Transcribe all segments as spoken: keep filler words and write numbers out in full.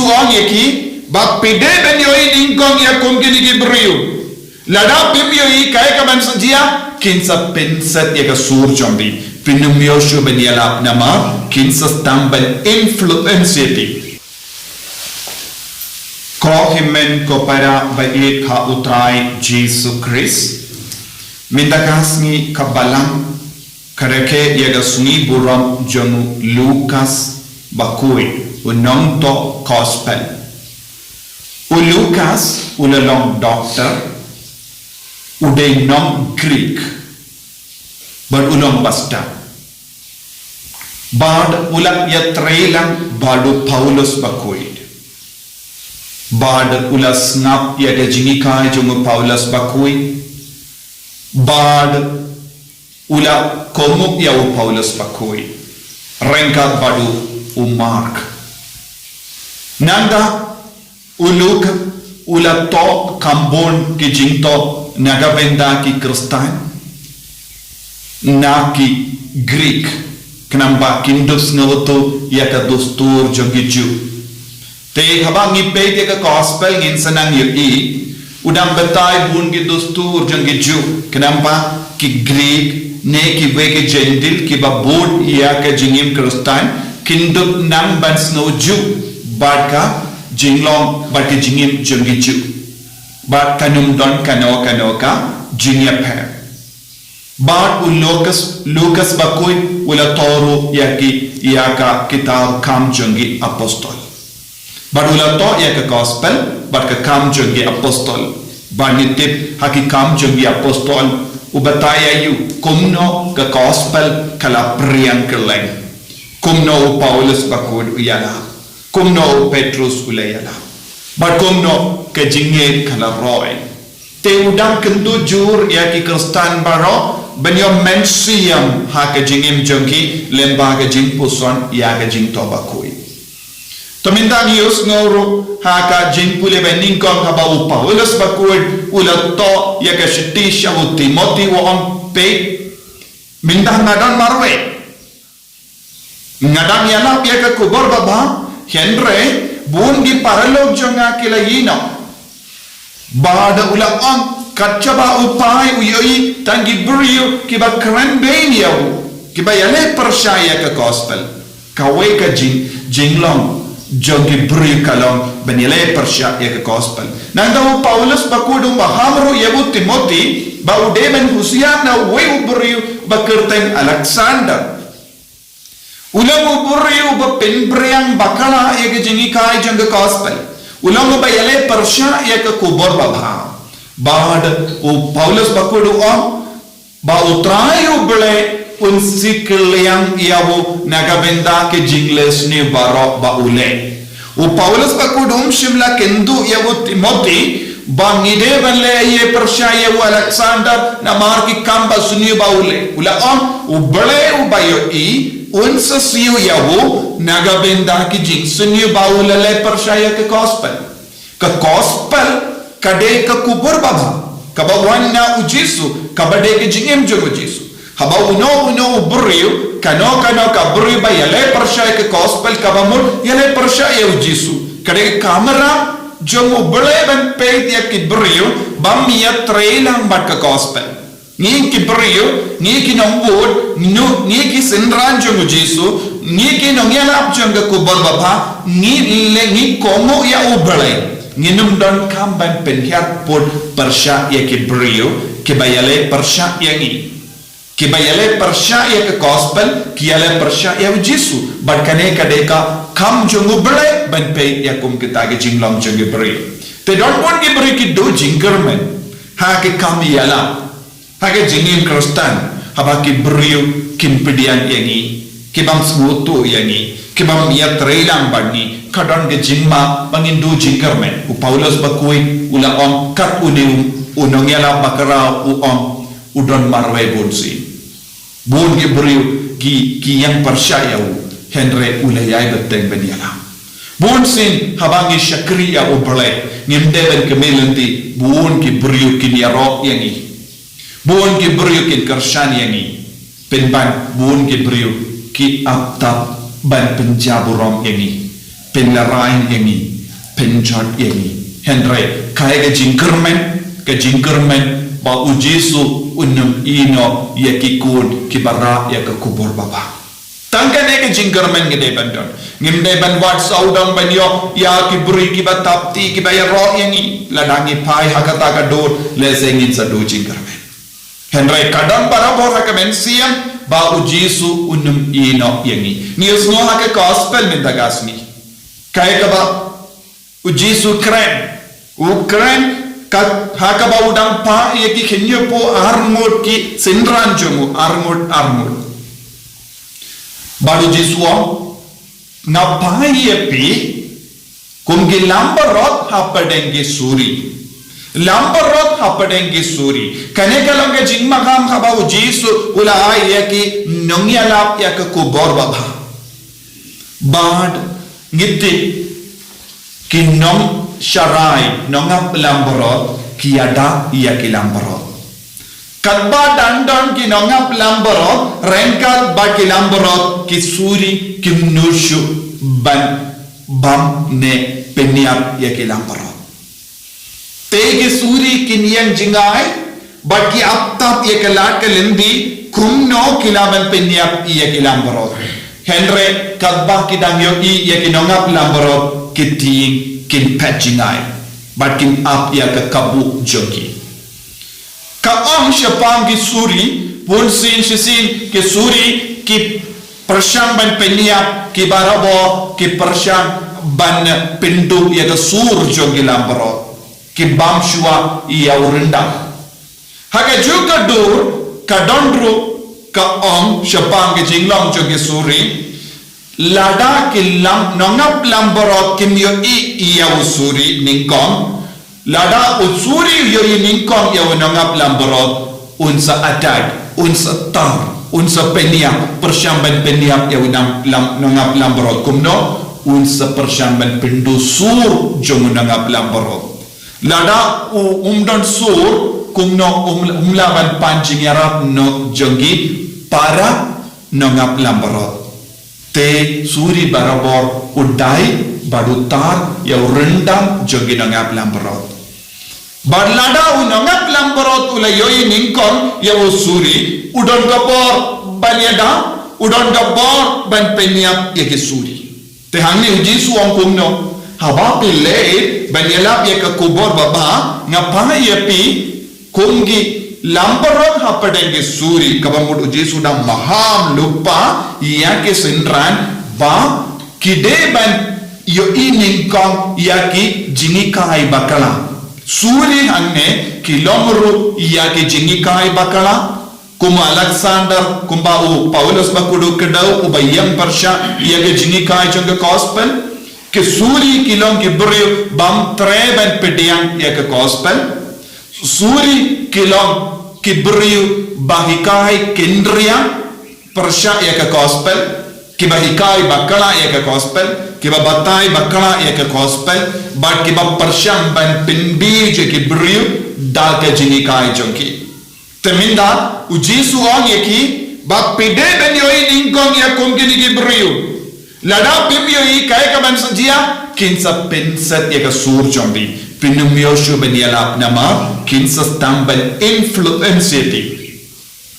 ong ïa ki, ba phi dei ban ïohi nyngkong ïa kum kine ki briew. Lada phim ïohi, kaei kaban sa jia? Kin sa pynset ïa ka sur jong phi. Phin ym ïoh shuh ban ïalap namar kin sa sdang ban influence ïa phi. Ko hynmen ko para ba ïeit ha U Trai Jisu Khrist. Mynta ka sngi ka Balang ka rakhe ïa ka sngi burom jong u Lukas bakhuid, u nongthoh gospel. U Lukas u la long doktor, u dei nong Greek, bad u long pastor. Bad u la ïatrei lang bad u Paulus bakhuid. Bad u la sngap ïa ka jinghikai jong u Paulus bakhuid. Bad u la kohnguh ïa u Paulus bakhuid. Ryngkat bad u Mark. Nangta u Luke u la thoh kham bun ki jingthoh na ka bynta ki Khristan na ki Greek, khnang ba kin dup sngewthuh ïa ka dustur jong ki Jiw. Te haba ngi peit ïa ka gospel ngin sa nang ïohi, u dang batai bun ki dustur jong ki Jiw, khnang ba ki Greek ne kiwei ki Jentil kiba bud ïa ka jingim Khristan kin dup nang ban sngewjuh bad ka jinglong bad ka jingim jong ki Jiw. Bad kan ym don kano kano ka jingïapher. Bad u Lukas, Lukas bakhuid u la thoh ruh ïa ki, ïa ka kitab Kam jong ki Apostol. Bad u la thoh ïa ka gospel bad ka Kam jong ki Apostol. Bad ngi tip ha ki Kam jong ki Apostol u batai ïa u kumno ka gospel ka la pdiang kylleng. Kumno u Paulus bakhuid u ïalap. Kumno u Petrus u la ïalap. Bad kumno ka jingngeit ka la roi. Te u dang kyntu jur ïa ki Khristan baroh ban ïoh mynsiem ha ka jingim jong ki lyngba ka jingpuson ïa ka jingthoh bakhuid. To mynta ngi ïohsngew ruh ha ka jingpule ba nyngkong haba u Paulus bakhuid u la thoh ïa ka shithi sha u Timothi u ong peit. Mynta nga don marwei. Nga dang ïalap ïa ka khubor babha, hynrei bun ki paralok jong nga ki la ïehnoh. Bad u la ong kat shaba u phai u ïohi tang ki briew kiba kren bein ïa u, kiba ïaleh pyrshah ïa ka gospel. Kawei ka jing, jinglong jong ki briew ka long ban ïaleh pyrshah ïa ka gospel. Nangta u Paulus bakhuid u maham ruh ïa u Timothi ba u dei ban husiar na uwei u briew ba kyrteng Alexander. U long u briew ba pynpriang bakla ïa ka jinghikai jong ka gospel. U long uba ïaleh pyrshah ïa ka khubor babha. Bad u Paulus bakhuid u ong ba U Trai U Blei un sngewkylliang ïa u na ka bynta ka jingleh sniew baroh ba u leh. U Paulus bakhuid um shym la kyntu ïa u Timothi ba ngi dei ban leh ïaleh pyrshah ïa u Alexander namar ki kam ba sniew ba u leh. U la ong U Blei uba ïohi un sa siew ïa u na ka bynta ki jingsniew ba u la leh pyrshah ïa ka gospel. Ka gospel ka dei ka khubor babha kaba wan na u Jisu, kaba dei ka jingim jong u Jisu. Haba uno uno u briew, kano kano ka briew ba ïaleh pyrshah ïa ka gospel kaba mut ïaleh pyrshah ïa u Jisu. Ka dei ka kamram jong U Blei ban peit ïa ki briew bym ïatrei lang bad ka gospel. Ngi ki briew, ngi ki nongbud, ngi, ngi ki synran jong u Jisu, ngi ki nongïalap jong ka khubor babha, ngi leh ngi kohnguh ïa U Blei. Ngin ym donkam ban pynhiar pud pyrshah ïa ki briew kiba ïaleh pyrshah ïa ngi. Kiba ïaleh pyrshah ïa ka gospel, ki ïaleh pyrshah ïa u Jisu. Bad kane ka dei ka kam jong U Blei ban peit ïa kum kita ki jinglong jong ki briew. Te don bun ki briew ki duh jingkyrmen ha ki kam ïalap, ha ka jingim Khristan, haba ki briew kim pdiang ïa ngi, ki bym sngewthuh ïa ngi, ki bym ïatrei lang bad ngi, ka don ka jingma ba ngin duh jingkyrmen. U Paulus bakhuid u la ong kat une u, u nongïalap bakhraw u ong u don marwei bunsien. Bun ki briew ki, ki ïeng pyrshah ïa u, hynrei u la ïai bteng ban ïalap. Bunsien haba ngi shakri ïa U Blei, ngim dei ban kmie lynti, bun ki briew kin ïaroh ïa ngi. Bun ki briew kin kyrshan ïa ngi. Pynban bun ki briew ki ap tap ban pynjaburom ïa ngi, pynlehrain ïa ngi, pynjot ïa ngi. Hynrei kaei ka jingkyrmen? Ka jingkyrmen ba u Jisu un ym ïehnoh ïa ki khun kiba rah ïa ka khubor babha. Tang kane ka jingkyrmen ngi dei ban don. Ngim dei ban wad sawdong ban ïoh ïa ki briew kiba tap ti, kiba ïaroh ïa ngi. Lada ngi phai ha kata ka dur, lehse ngin sa duh jingkyrmen. Hynrei ka don barabor ha ka mynsiem ba u Jisu un ym ïehnoh ïa ngi. Ngi ïohsngew ha ka gospel mynta ka sngi. Kaei kaba u Jisu kren, u kren ka, ha kaba u dang phah ïa ki khynñiuhphew arngut ki synran jong u, arngut arngut. Bad u Jisu u ong, nga phah ïa phi kum ki langbrot hapdeng ki suri. Langbrot hapdeng ki suri. Kane ka long ka jingmakham kaba u Jisu u la ai ïa ki nongïalap ïa ka khubor babha. Bad ngi tip ki nongsharai, nongap langbrot, ki ïada ïa ki langbrot. Katba dang don ki nongap langbrot, ryngkat bad ki langbrot, ki suri kim nud shuh ban bam ne pynïap ïa ki langbrot. Te ki suri kin ïeng jngai, bad ki ap tap ïa ka lad ka lynti, kumno ki lah ban pynïap ïa ki langbrot. Hynrei katba ki dang ïohi ïa ki nongap langbrot, ki tieng kin phet jngai, bad kin ap ïa ka kabu jong ki. Ka ong shaphang ki suri, bunsien shisien ki suri ki pyrshang ban pynïap, ki barabor ki pyrshang ban pynduh ïa ka sur jong ki langbrot, ki bam shuwa ïa u ryndang. Ha kajuh ka dur, ka don ruh ka ong shaphang ka jinglong jong ki suri, lada ki lang, nongap langbrot kim ïohi ïa u suri nyngkong, lada u suri u ïohi nyngkong ïa u nongap langbrot, un sa attack, un sa tar, un sa pynïap, pyrshang ban pynïap ïa u nang, lang, nongap langbrot. Kumno? Un sa pyrshang ban pynduh sur jong u nongap langbrot. Lada u, um don sur, kumno um, um lah ban pan jingïarap noh jong ki para nongap langbrot. Te suri barabor u dai bad u tar ïa u ryndang jong ki nongap langbrot. Bad lada u nongap langbrot u la ïohi nyngkong ïa u suri, u don ka bor ban ïada, u don ka bor ban pynïap ïa ki suri. Te hangne u Jisu u ong kumno? Haba phi leit ban ïalap ïa ka khubor babha, nga phah ïa phi kum ki langbrot hapdeng ki suri. Kaba mut u Jisu u dang maham lypa ïa ki synran ba ki dei ban ïohi nyngkong ïa ki jinghikai bakla. Suri hangne ki long ruh ïa ki jinghikai bakla. Kum u Alexander, kumba u Paulus ba kuduk kdew, uba ïeng pyrshah ïa ka jinghikai jong ka gospel. Ki suri ki long ki briew bym treh ban pdiang ïa ka gospel. Suri ki long ki briew ba hikai khynriang pyrshah ïa ka gospel, kiba hikai bakla ïa ka gospel, kiba batai bakla ïa ka gospel, bad kiba pyrshang ban pynbeit ïa ki briew da ka jinghikai jong ki. Te mynta u Jisu u ong ïa ki ba phi dei ban ïohi nyngkong ïa kum kine ki briew. Lada phim ïohi, kaei kaban sa jia? Kin sa pynset ïa ka sur jong phi. Phin ym ïoh shuh ban ïalap namar kin sa sdang ban influence ïa phi.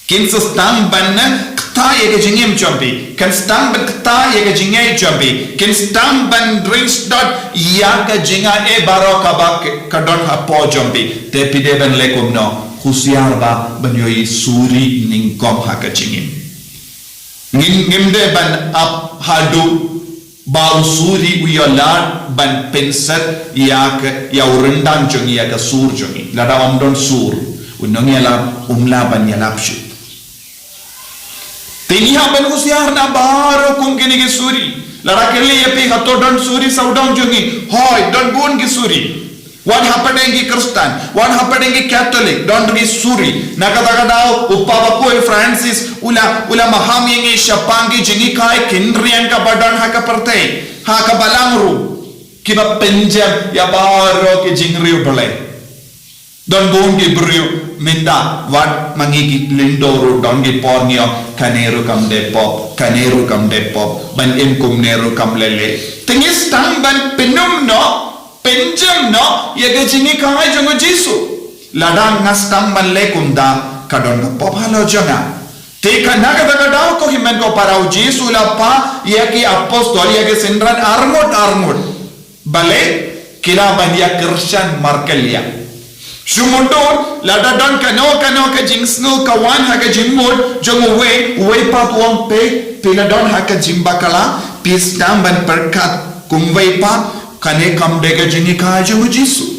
Kin sa sdang ban ktah ïa ka jingim jong phi. Kin sdang ban ktah ïa ka jingngeit jong phi. Kin sdang ban ring sdot ïa ka jingaiei baroh kaba ka, ka don hapoh jong phi. Te phi dei ban leh kumno? Husiar bha ban ïohi suri nyngkong ha ka jingim. Ngim, ngim dei ban ap haduh ba u suri u ïoh lad ban pynset ïa ka, ïa u ryndang jong ngi, ïa ka sur jong ngi. Lada ym don sur, u nongïalap um lah ban ïalap shuh. Te ngi hap ban husiar na baroh kum kine ki suri. Lada ki leh ïa phi, hato don suri sawdong jong ngi? Hooid, don bun ki suri. Wat hapdeng ki Khristan, wat hapdeng ki Katholik, don ki suri. Na kata ka daw u Papa Pope Francis u la, u la maham ïa ngi shaphang ki jinghikai khynriang kaba don ha ka pyrthei, ha ka balang ruh, kiba pynjem ïa baroh ki jingriewblei. Don bun ki briew mynta, wat ma ngi ki lyngdoh ruh don ki por ngi ong, kane ruh kam dei pop, kane ruh kam dei pop, ban im kumne ruh kam lei lei. Te ngi sdang ban pynïap noh Pynjem noh ïa ka jinghikai jong u Jisu. Lada nga sdang ban leh kumta, ka don ka pop halor jong nga. Te ka na kata ka daw, ko hynmen ko para, u Jisu u la phah ïa ki apostol, ïa ki synran arngut arngut. Balei? Ki lah ban ïa kyrshan markylliang. Shu mutdur, lada don kano kano ka jingsngew ka wan ha ka jingmut jong uwei, uwei pat u ong, phi, phi la don ha ka jingbakla, phi sdang ban pyrkhat kumwei pat, kane kam dei ka jinghikai jong u Jisu.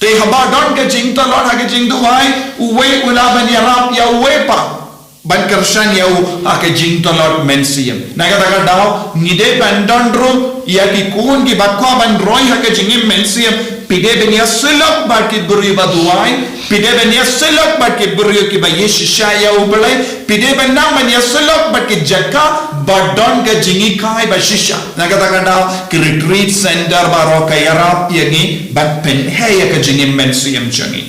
Te haba don ka jingtlot ha ka jingduwai, uwei u lah ban ïarap ïa uwei pat ban kyrshan ïa u ha ka jingtlot mynsiem. Na kata ka daw, ngi dei ban don ruh ïa ki khun kiba kwah ban roi ha ka jingim mynsiem. Phi dei ban ïasyllok bad ki briew ba duwai, phi dei ban ïasyllok bad ki briew kiba ïashisha ïa U Blei, phi dei ban nang ban ïasyllok bad ki jaka ba don ka jinghikai ba shisha. Na kata ka daw, ki retreat center baroh ka ïarap ïa ngi ban pynheh ïa ka jingim mynsiem jong ngi.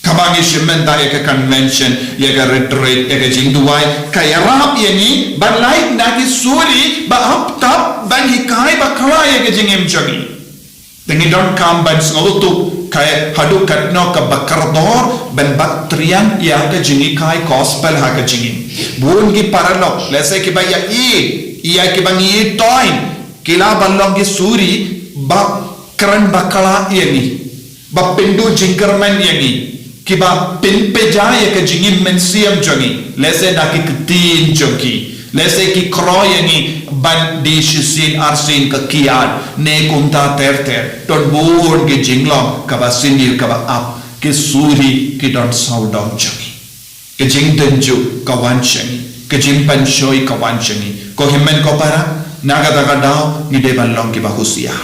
Kaba ngi shim mynta ïa ka convention, ïa ka retreat, ïa ka jingduwai, ka ïarap ïa ngi ban lait na ki suri ba ap tap ban hikai bakla ïa ka jingim jong ngi. Te ngi donkam ban sngewthuh, ka haduh katno kaba kordor ban bat triang ïa ka jinghikai gospel ha ka jingim. Bun ki paralok, lehse kiba ïa i, ïa kiba ngi i toiñ, ki lah ban long ki suri ba kren bakla ïa ngi, ba pynduh jingkyrmen ïa ngi, kiba pynpyrshah ïa ka jingim mynsiem jong ngi, lehse da ki ktien jong ki, lehse ki khroi ïa ngi ban die shisien arsien ka kiad, ne kumta ter ter. Don bun ki jinglong kaba sniew kaba ap, ki suri ki don sawdong jong ngi. Ka jingdynjuh ka wan sha ngi, ka jingpynshoi ka wan sha ngi. Ko hynmen ko para, na kata ka daw ngi dei ban long kiba husiar.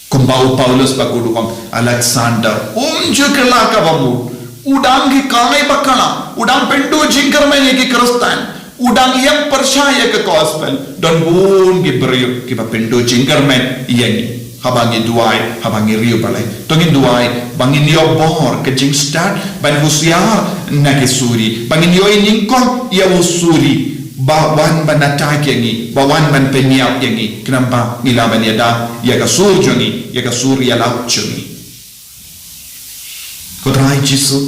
Kumba u Paulus bakhuid u ong, Alexander um ju kylla kaba mut, u dang hikai bakla, u dang pynduh jingkyrmen ïa ki Khristan, u dang ïeng pyrshah ïa ka gospel. Don bun ki briew kiba pynduh jingkyrmen ïa ngi. Haba ngi duwai, haba ngi riewblei, to ngin duwai ba ngin ïoh bor, ka jingstad ban husiar na ki suri, ba ngin ïoh nyngkong ïa u suri ba wan ban attack ïa ngi, ba wan ban pynïap ïa ngi, khnang ba ngi lah ban ïada ïa ka sur jong ngi, ïa ka sur ïalap jong ngi. Ko Trai Jisu,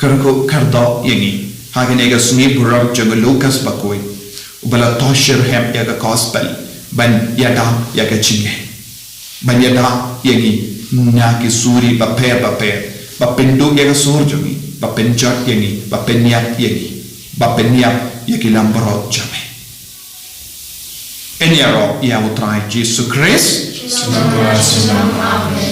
kyrkhu kyrdoh ïa ngi ha kane ka sngi burom jong u Lukas bakhuid, uba la thoh shitrhem ïa ka gospel ban ïada ïa ka jingeh, ban ïada ïa ngi na ki suri bapher bapher, ba pynduh ïa ka sur jong ngi, ba pynjot ïa ngi, ba pynïap ïa ngi, ba pynïap ïa ki langbrot jong ngi. Ngin ïaroh ïa u Trai Jisu Khrist. Amen.